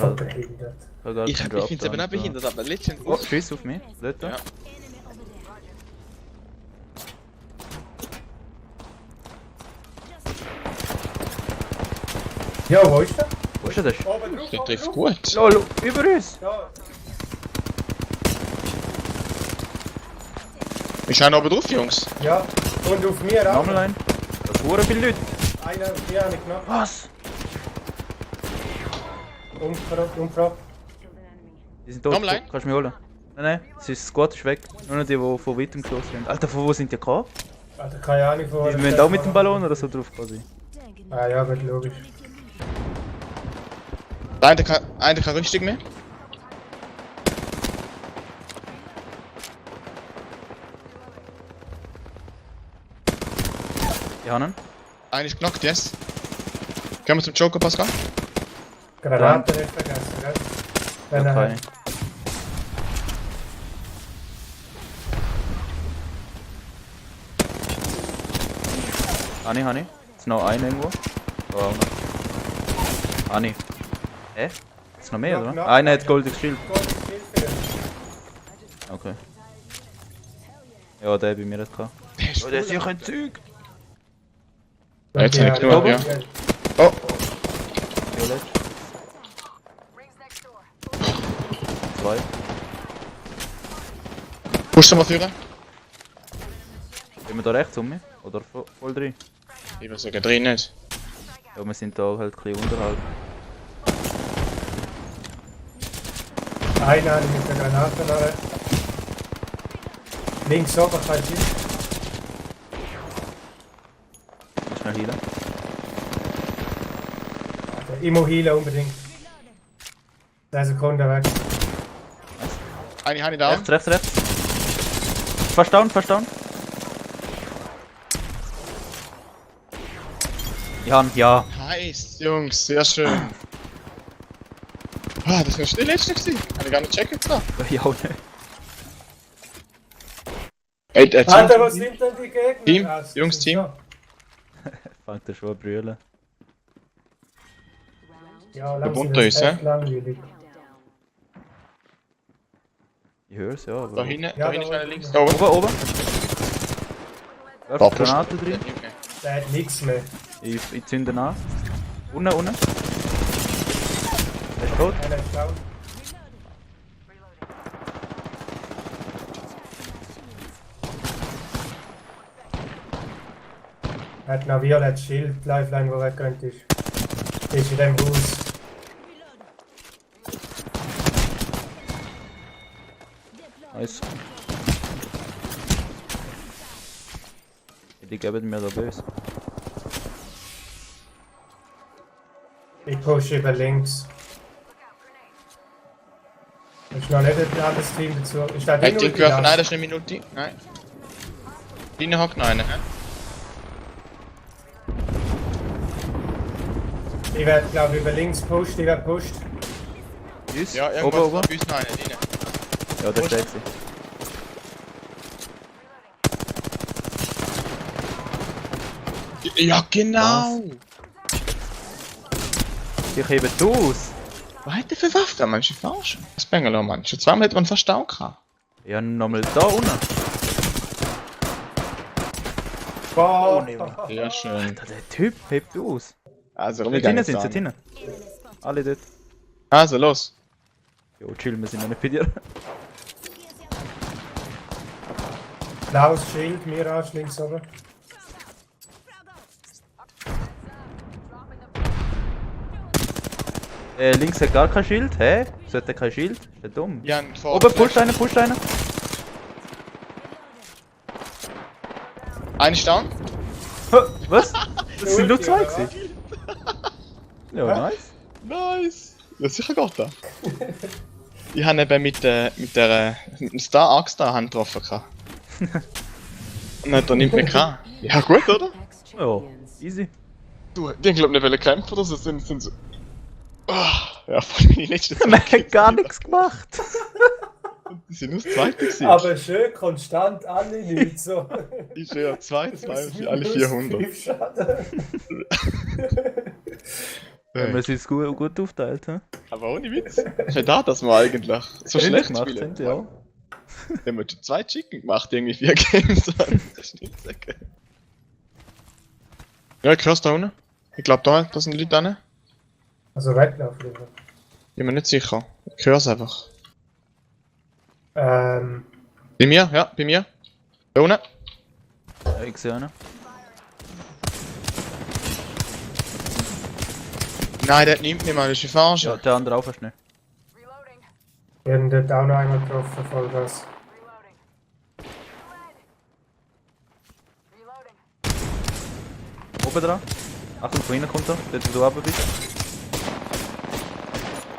halt. behindert. Ich finde es eben auch behindert, aber letztendlich... Oh, Schuss auf mich. Dort. Ja. Ja, wo ist der? Wo ist das? Oben drauf, Der oben trifft drauf. gut. Lol, über uns! Ja, Wir schauen oben drauf, Jungs. ja. Und auf mir auch. Nochmal ein. Da sind viele Leute. Einer auf mir habe ich genommen. Was? Umfrage. Die sind tot. Nochmal ein. Kannst du mich holen? Nein, das Squad ist weg. Nur noch die, die von weitem geschossen haben. Alter, von wo sind die gekommen? Alter, keine Ahnung von Die müssen auch mit dem Ballon oder so drauf quasi. Ah ja, wird logisch. Der eine kann richtig mehr. Die haben ihn. Einer ist knockt, yes. Können wir zum Joker, Pascal? Granaten nicht vergessen, gell? Wenn er Okay. hat. Hani. Ist noch einer irgendwo? Oh, auch noch. Hani. Hä? Ist noch mehr, Knock, oder? knock. Einer hat goldenes Schild. Gold ist viel für ihn. Okay. Ja, der bei mir hat gehabt. Der ist Oh, der ist sicher ein Zeug! Ja, jetzt habe ich Ja, genug, ja. Oh, Violett. 2. pusht du mal führen? Sind wir da rechts um mich? Oder voll drin? Ich würde sagen, drin nicht. Ja, wir sind da halt ein bisschen unterhalb. Einer habe ich mit der Granate noch rechts. Links oben kein Schild. Schnell heilen. Ich muss heilen unbedingt. 10 Sekunden weg. Eine habe ich da. Rechts. Fast down. Ja. Nice, Jungs, sehr schön. Ah, das war der letzte gewesen. Habe ich gar nicht checken gehabt. Ja, auch nicht. Ey, Alter, was sind denn die Gegner? Team, Ah, das Jungs, ist Team. so. Fängt er schon an brüllen. Ja, Verbunden langsam ist, ist hä? echt langweilig. Ich höre es, ja, aber... Da hinten, Ja, da hinten ist da einer oben. links. Da oben. Oben. Da, Werft pusht. Granate drin. Der hat nichts mehr. Ich zünde an. Unten. Der ist tot. Einer ist down. Er hat noch violettes Schild, Lifeline, wo weggerannt ist. Ist in dem Haus. Nice. Die geben mir da böse. Ich pushe über links. Ist noch nicht ein anderes Team dazu. Ist da Hat die den geworfen? Nein, das ist eine Minute. Nein. Drinnen hockt noch einer, hä? Ich werde, glaube ich, über links pusht. Ich werde pusht. Tschüss. Ja, irgendwo Oben. bei uns noch einer, drinnen. Ja, der steht sie. Ja, genau! Ich hebe aus. Was hat der für Waffe? Man ist ja falsch. Das Bengalo, Mann. Schon zweimal hätte man fast down gehabt. Ja, nochmal da unten. Boah! Sehr schön. Alter, der Typ hebt aus. Also, Dort hinten sind sie, dort hinten. Alle dort. Also, los. Jo, chill, wir sind noch nicht bei dir. Blaues Schild, Mirage links oben. Links hat gar kein Schild. Hä? Sollte kein Schild? Ist der dumm? Ja, vor. Oben, pusht einer. Einen ist down. Hä, was? Das sind nur zwei gewesen. Ja, nice. Nice. Ja, sicher geht da. Ich habe eben mit der Star Axt da Hand getroffen. Und hat er nicht mehr gehabt. Ja, gut, oder? Ja, easy. Du, die haben glaube ich nicht kämpfen oder so. Sind so. Ja, voll meine letzten Man hat gar nichts gemacht. Die sind nur das zweite gewesen. Aber schön konstant alle nicht so. Ist ja 2 für alle 400. 5 Schaden. Wenn man es gut aufteilt, hä? Aber ohne Witz. Ist ja da, dass wir eigentlich so schlecht gemacht spielen. sind, ja. Wir haben schon 2 Chicken gemacht, irgendwie 4 Games. Das ist nicht sagen. Ja, ich hör's da unten. Ich glaube da sind Leute drin. Also Wettlauf lieber. Bin mir nicht sicher. Ich hör's einfach. Ja. Bei mir, ja, bei mir. Da unten. Ja, ich sehe einen. Nein, der nimmt nicht mal, das ist ein Verarscher. Ja, der andere auch fast nicht. Wir haben dort auch noch einmal getroffen, Vollgas. Oben dran. Achtung, von hinten kommt er, dort wo du runter bist.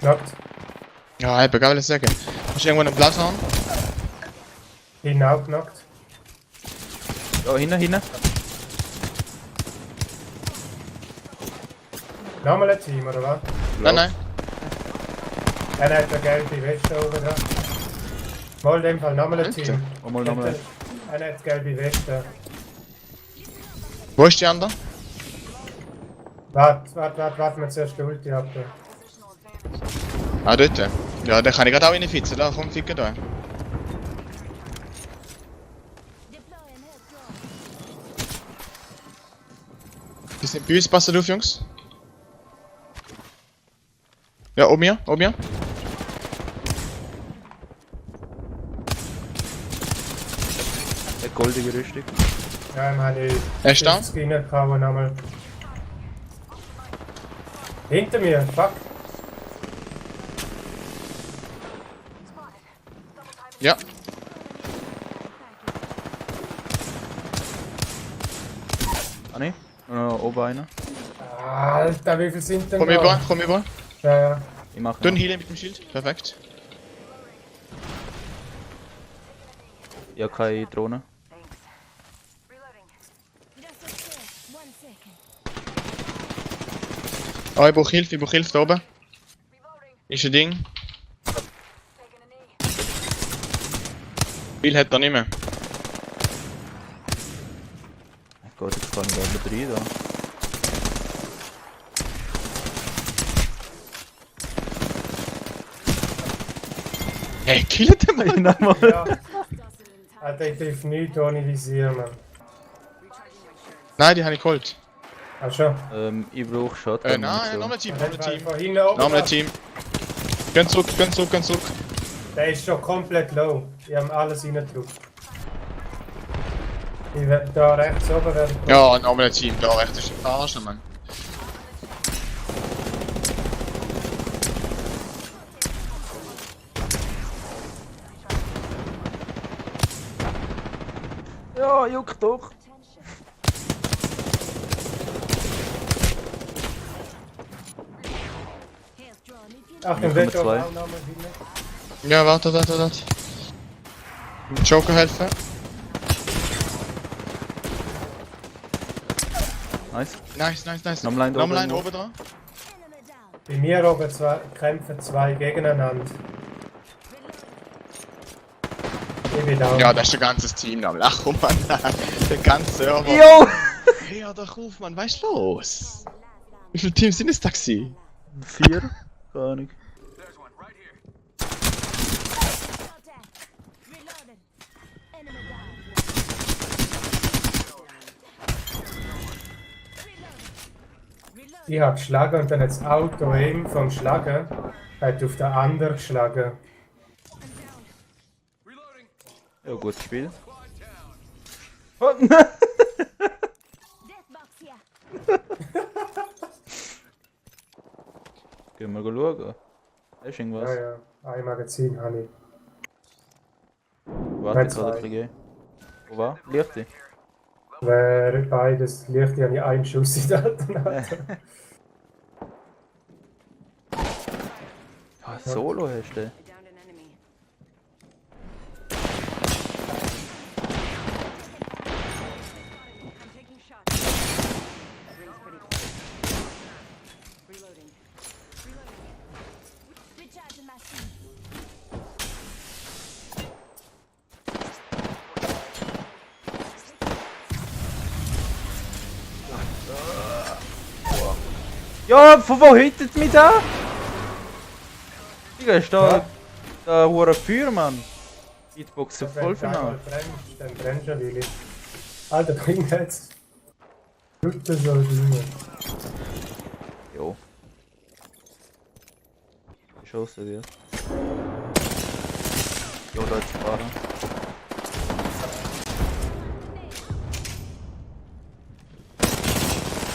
Knockt. Ja, ich will sagen. Hast du irgendwo einen Platz haben? Hinten auch knockt. Ja, hinten. Nochmal ein Team, oder was? Nein. Einer hat eine gelbe Weste oben da. Mal in dem Fall nochmal ein Team. Nochmal. Einer hat gelbe Weste. Wo ist die andere? Warte, wir zuerst die Ulti ab. Ah, dort. Ja, den kann ich gerade auch reinfitzen. Da, komm, ficken da. Die sind bei uns, passt auf, Jungs. Ja, oben hier. Eine goldige Rüstung. Ja, ich meine, Er ist da? reingehauen nochmal. Hinter mir, fuck. Ja. Anni? Oben einer. Alter, wie viel sind denn Komm über. Ja. Ich mach Dünn noch. Heal mit dem Schild. Perfekt. Ich hab keine Drohne. Oh, ich brauche Hilfe da oben. Ist ein Ding. Viel hat er nicht mehr. Mein Gott, jetzt kann ich gar nicht rein da. Hey, killt den mal! Nochmal. Ja. Alter, ich treffe nichts ohne Visier, Mann. Nein, die habe ich geholt. Ach schon. Ich brauch Shotgun. Nein, nochmal Team. Von hinten oben. Nochmal Team. Gehen zurück. Der ist schon komplett low. Ich habe alles reingedrückt. Ich werde da rechts oben werden. Ja, nochmal Team. Da rechts ist ein Verarscher, Mann. Ja, juckt doch. Achtung, Nummer dort oben zwei. auch nochmal hinten. Ja, warte. Joker helfen. Nice. Nochmal Nochmal einen einen oben. oben dran. Bei mir oben kämpfen zwei gegeneinander. Ich bin down. Ja, das ist ein ganzes Team. Ach komm, Mann. Der ganze Server. Jo! Hör doch auf, Mann. Was ist los? Wie viele Teams sind es da gewesen? 4? Keine Ahnung. Ich habe geschlagen und dann hat das Auto eben vom Schlagen hat auf den anderen geschlagen. Ja, gutes Spiel. Gehen wir schauen. Hast du irgendwas? Ja, ein Magazin habe ich. Warte, Nein, ich kann zwei. ein bisschen. Wo war? Lichte? Wäre beides Licht, habe ich einen Schuss in der Alternative. Ja, Solo hast du. Ja, von wo hittet mich da? Digga, ist da... Ja. Da hure Feuer, Mann. Hitboxen Wenn voll du für einmal nah. brennst, dann brennst du Willi. Alter, bring jetzt. Tut das so Dinge. Jo. Geschossen wird. Jo, da ist Fahrer.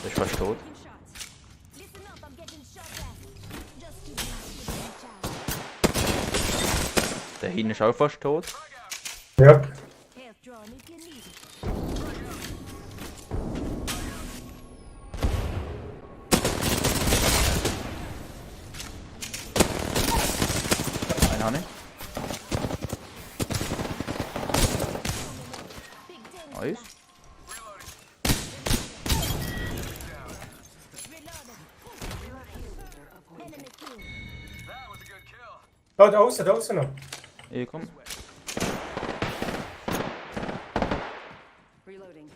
Der ist fast tot. Listen up, I'm getting shot at. Just keep my shield recharged. Der hinten ist auch fast tot. Ja. Health drawn if you need it. Einen habe ich. Big things Nice. reloaded. Enemy kill. Da außen noch. Ich komm. Reloading.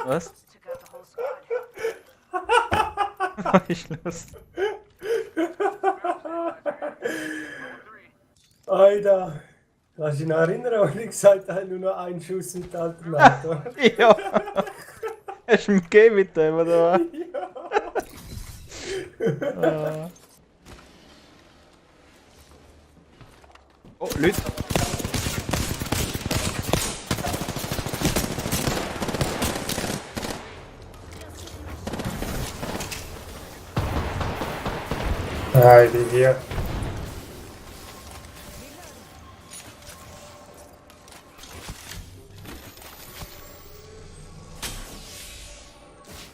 Was? Took out the whole squad. Was ist los? Alter. Kannst du dich noch erinnern, als ich gesagt habe, nur noch einen Schuss mit Alternator? Ja. Hast du mir gegeben mit dem, oder was? Ah. Oh, Leute. Nein, die hier.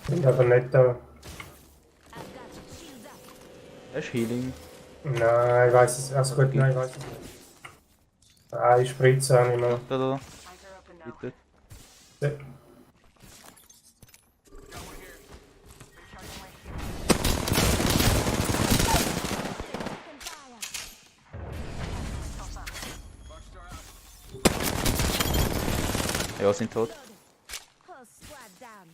Sind aber nicht da. I've got shields up. Das ist Healing. Nein, ich weiß es. Also gut, nein, ich weiß es nicht. Ah, ich spritze auch nicht mehr. Da. Eyes are open now. Bitte. Open fire. Ja, sind tot. Whole squad down.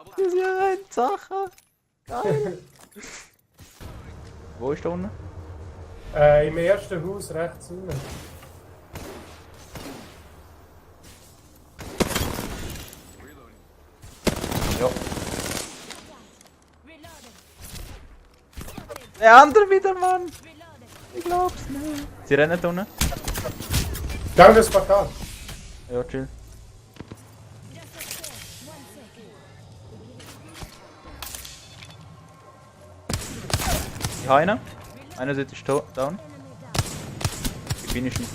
Das ist ja eine Sache. Geil. Wo ist da unten? Im ersten Haus rechts unten. Ja. Reloaded. Der andere wieder, Mann. Reloaded. Ich glaub's nicht. Sie rennen da unten. Gang das Portal. Ja, chill. Just upstairs. 1 second. Ich habe einen. Einer ist down. Enemy down. Ich finish ihn.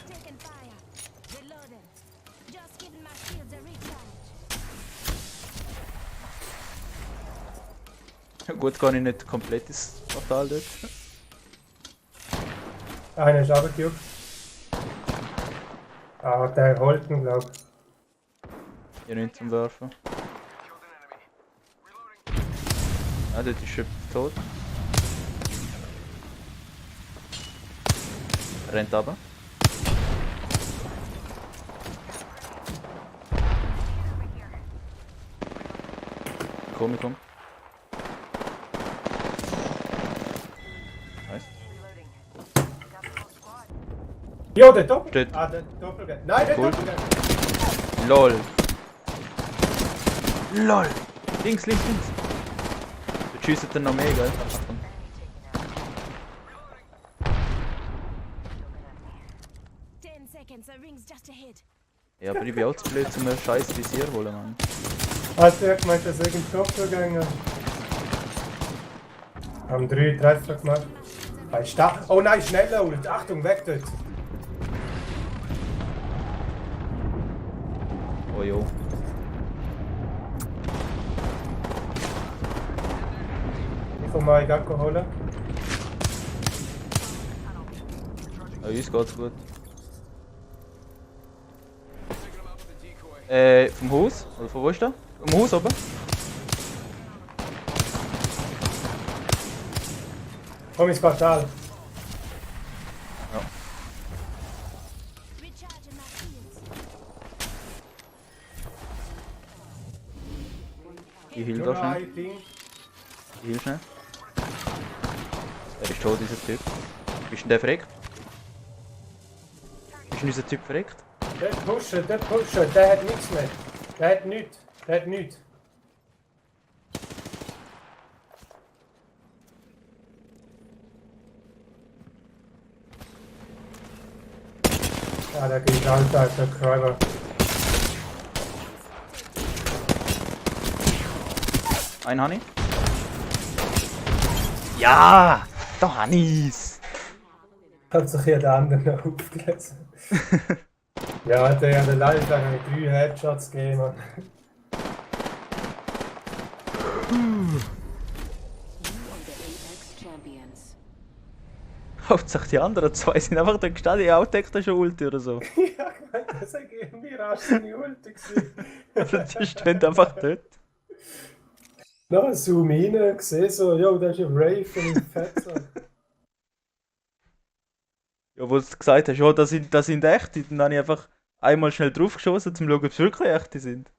Taking fire. Reloading. Just giving my shields a recharge. Gut, kann ich nicht komplett ins Portal dort. Einer ist runtergejuckt. Ah, der holt ihn, glaub ich. Hier nicht zum Werfen. Ah, dort ist jemand tot. Rennt runter. Komm, komm. Nice. Ja, der Doppel. Steht. Ah, der Doppel. Nein, der Cool. Doppel. LOL. LOL. Links. Du schießt dann noch mehr, gell? Achtung. 10 seconds. The ring's just ahead. Ja, aber ich bin auch zu blöd, um einen scheiß Visier holen, Mann. Hast du gemeint, dass ich in den Doppelgänger? Haben 3 Treffer gemacht. Bei Start. Oh nein, schneller, Ult. Achtung, weg dort. Oh jo. Ich komme mal Gacko holen. Ja, uns geht's gut. Vom Haus? Oder von wo ist der? Vom Haus oben? Komm ins Portal. Ja. Ich heal Nur da noch schnell. ein Ding. Ich heal schnell. Er ist tot, dieser Typ. Ist denn der verreckt? Ist denn unser Typ verreckt? Der pushen, der hat nichts mehr. Der hat nichts. Der hat nichts. Ja, der geht Alter, der Crabber. Einen habe ich. Ja! Da habe ich's! Hat sich ja der andere noch aufgelesen. Ja, der hat allein 3 Headshots gegeben. Mann. Apex Champions. Hauptsache die anderen zwei sind einfach da gestanden, ich auch denke, das ist eine Ulti oder so. Ja, ich meine, das war irgendwie rasch seine Ulti gewesen. Die stehen einfach dort. Noch ein Zoom rein, gesehen so, jo, das ist ein Rave und ein Fettsack. Ja, wo du gesagt hast, ja, das sind echte, dann habe ich einfach einmal schnell draufgeschossen, um zu schauen, ob es wirklich echte sind.